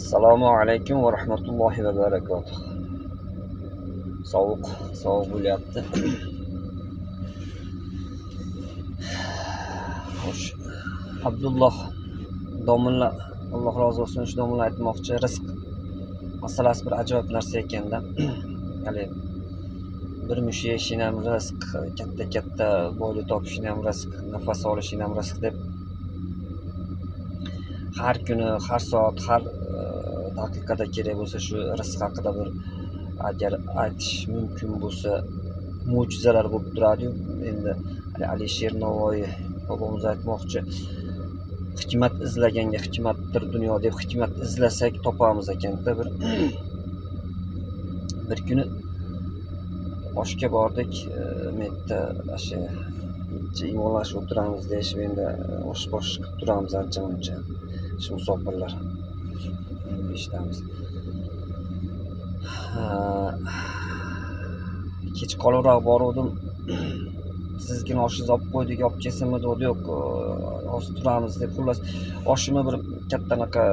Assalomu alaykum va rahmatullohi va barakatuh. Sovuq, sovuq bo'lyapti. Xo'sh, Abdulloh domilla, Alloh rozi bo'lsin, shu domilla aytmoqchi, rizq masalasi bir ajoyib narsa ekanda. Hali bir mush yeyishing ham rizq, katta-katta boylik topishing ham rizq, nafas olishing ham rizq deb har kuni, har soat, har daqiqada kerak bo'lsa shu rizq haqida bir agar aytish mumkin bo'lsa mo'jizalar bo'lib turadi-yu. Endi Alisher Navoiy bobomiz aytmoqchi, hikmat izlaganga hikmatdir dunyo deb hikmat izlasak topamiz ekanda. Bir kuni oshga bordik, men o'sha iymonlashib o'tiramiz deyishib endi osh bosh qilib turamiz ancha muncha shu musofirlar eshitamiz. Kech qolibroq boruvdim. Sizgina oshingizni olib qo'ydik, olib kelsinmi dedi, yo'q, hozir turamiz deb. Xullas, oshimni bir katta anaqa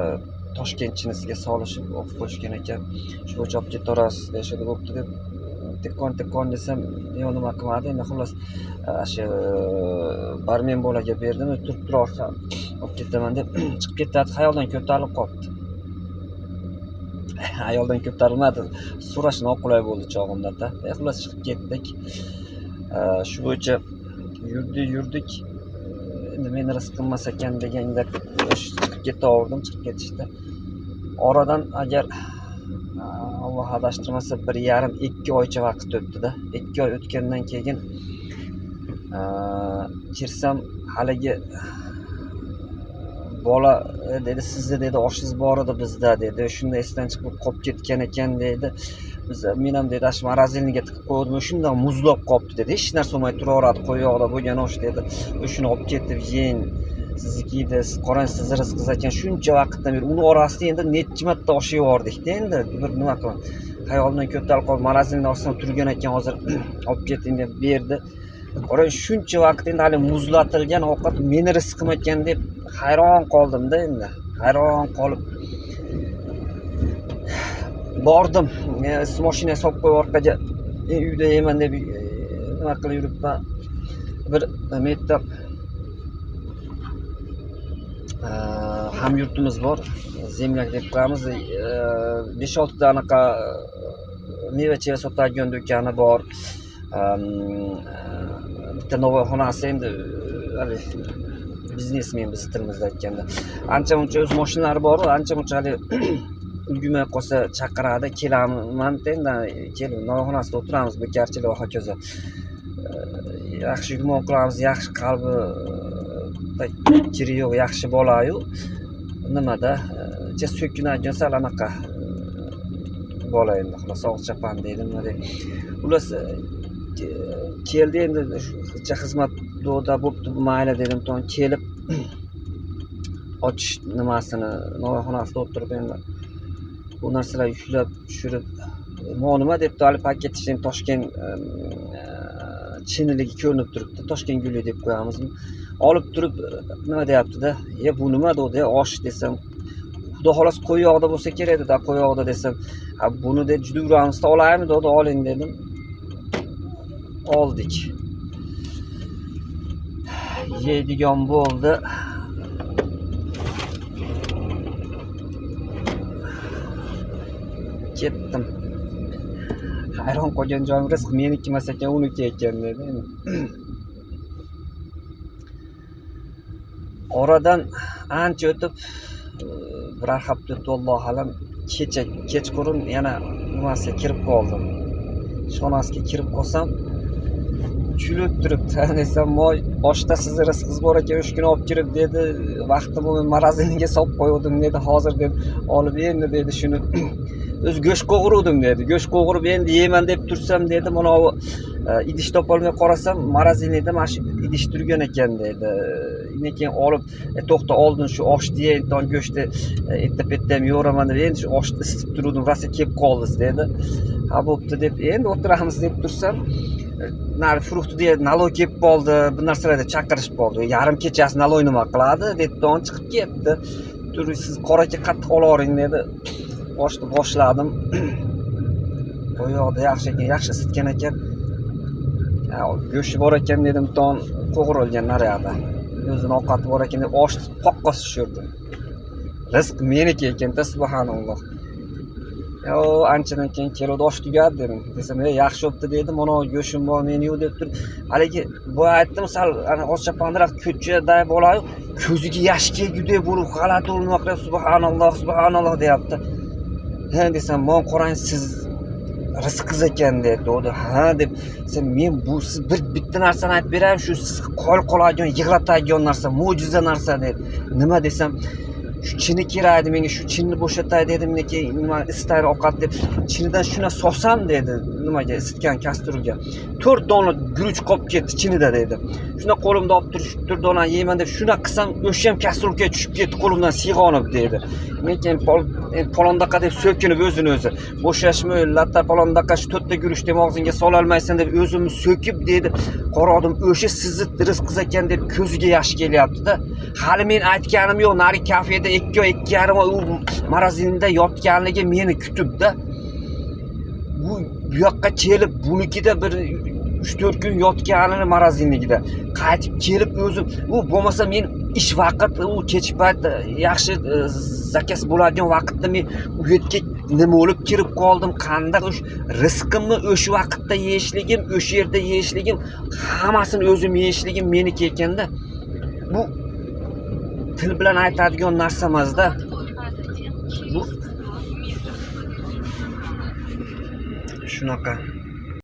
Toshkent chinisiga solishib olib qo'yishgan ekan. Shu bo'yicha olib ketaverasiz deyishadi, bo'pti deb tekon tekon desam, yo'q, nima qilmadi. Endi xullas, o'sha barmen bolaga berdim, turib turarsan, olib ketaman deb chiqib ketdi. Xayoldan ko'tarilib qolibdi. Ayoldan ko'tarilmadi, so'rash noqulay bo'ldi chog'imda. Xullas chiqib ketdik. Shu bo'yicha yurdik. Endi meni rizqim emas ekan deganda chiqib ketaverdim, chiqib ketishdi. Oradan agar Alloh adashtirmasa 1,5-2 oycha vaqt o'tdi-da. 2 oy o'tgandan keyin kirsam haligi bola dedi, sizni dedi oshingiz bor edi bizda dedi, shunda esdan chiqib qolib ketgan ekan dedi. Biz men ham dedi shu морозильник ga tiqib qo'ydim, shundoq muzlab qolibdi dedi, hech narsa bo'lmay turaveradi qo'yoqda bo'lgan osh dedi. Shuni olib ketib yeng, sizniki edi, siz qarang, sizni rizqingiz ekan shuncha vaqtdan beri. Uni orasida endi necha marta osh yeyordikda endi bir nima qilib xayolimdan ko'tarilib qolib морозильник ni olsam turgan ekan, hozir olib keting deb berdi. Qarang, shuncha vaqt endi hali muzlatilgan ovqat meni rizqim ekan deb hayron qoldimda endi. Hayron qolib bordim. Mashina solib qo'yib orqaga uyda yeyman deb nima qilib yuribman. Bir yerda hamyurtimiz bor, zemlyak deb qo'yamiz. 5-6 ta anaqa meva-cheva sotadigan do'koni bor. Bitta novvoyxonasi endi hali biznesmen biz tilimizda aytganda. Ancha muncha o'z mashinalari bor, ancha muncha hali ulgurmay qolsa chaqiradi, kelaman endi, kelib novvoyxonasida o'tiramiz, bekorchilik va hokazo. Yaxshi gumon qilamiz, yaxshi qalbi kiri yo'q, yaxshi bolayu nimada so'kinadigan sal anaqa bola endi, xulosa og'iz chapan deydi, nima deydi. Xullas keldi endi xizmat doda bo'pti, mayli dedim. Kelib ochish nimasini novvoyxonasida o'tirib endi bu narsalar yuklab tushirib, nima debdi, hali paket ichida Toshkent chiniligi ko'rinib turibdi, Toshkent guli deb qo'yamizmi. Olib turib nima deyapti-da, bu nima dedi, osh desam, xudo xohlasa qo'yyoqda bo'lsa kerak dedi, qo'yyoqda desam, ha buni deb juda uramizda olaymi dedi, oling dedim. Oldik. Yeydigan bo'ldi. Ketdim. Hayron qolgan joyim rizq meniki emas ekan, uniki ekan dedi. Oradan ancha o'tib, biror hafta o'tdi, allohu alam, kecha kechqurun yana nimasiga kirib qoldim. Ishxonasiga kirib qolsam kulib turibdi. Desam, voy, oshda sizni rizqingiz bor ekan, o'sha kuni olib kirib dedi, vaqtim bo'lmay морозильник ga solib qo'yuvdim dedi, hozir deb olib endi dedi shuni o'zi go'sht qovuruvdim dedi, go'sht qovurib endi yeyman deb tursam dedi, mana bu idish topolmay qarasam морозильник da mana shu idish turgan ekan dedi. Undan keyin olib, to'xta, oldin shu oshni yey, go'shtni erta petda ham yo'raman deb endi shu oshni isitib turuvdim, rosa kelib qoldi dedi. Ha bo'pti deb endi o'tiramiz deb tursam, nari fruktida nalog kelib qoldi, bir narsalar deb chaqirishib qoldi. Yarim kechasi nalog nima qiladi deb chiqib ketdi. Turib, siz qoraka qattiq olavering dedi. Oshni boshladim. Bu yoqda yaxshi ekan, yaxshi isitgan ekan. Go'shti bor ekan dedim, ton qo'g'irilgan naryoqda. O'zini ovqati bor ekan deb oshni poqqa tushirdim. Rizq meniki ekanda, subhanalloh. Yo, anchadan keyin keluvdi, osh tugadi dedim. Desam, "Ey, yaxshi bo'pti" dedi. "Mana go'shtim bor, menyu" deb turib, haligi boya aytdim, sal ana ozchapanroq ko'chada bola ko'ziga yosh kelgudek bo'lib g'alati bo'lib nima qilyapti, subhanalloh, subhanalloh deyapti. Ha desam, "Mon qarang, siz rizqiz ekan" dedi. Ha deb, sen men bu siz bir bitta narsani aytib beraymi, shu siz qoyil qoladigan, yig'latadigan narsa, mo'jiza narsa dedi. Nima desam, shu chini kerak edi menga, shu chinni bo'shatay dedim, keyin nima isitayli ovqat deb chinidan shuna solsam dedi, nimaga isitgan kastrulga 4 dona guruch qolib ketdi chinida dedi. Shunda qo'limda olib turib, shu 4 donani yeyman deb shuna qilsam, o'sha ham kastrulga tushib ketdi qo'limdan siyg'onib dedi. Men keyin palondaqa deb so'kinib o'zini o'zi bo'shashmi latta palondaqa, shu 4 ta guruch deb og'zingga sololmaysan deb o'zimni so'kib dedi. Qaradim, o'sha sizni rizqiz ekan deb ko'ziga yosh kelyapti-da. Hali men aytganim yo'q, nari kafeda 2 oy, 2,5 oy u morozinda yotganligi meni kutibda. Bu bu yoqqa kelib bunikida bir 3-4 kun yotganini morozinligida qaytib kelib o'zim u bo'lmasa men ish vaqt u kechki payt yaxshi заказ bo'ladigan vaqtda men u yerga nima bo'lib kirib qoldim, qanday o'sha rizqimni o'sha vaqtda yeyishligim, o'sha yerda yeyishligim, hammasini o'zim yeyishligim meniki ekanda. Bu til bilan aytadigan narsa emasda. А затем Bu через 100 метров поверните направо. Shunaqa.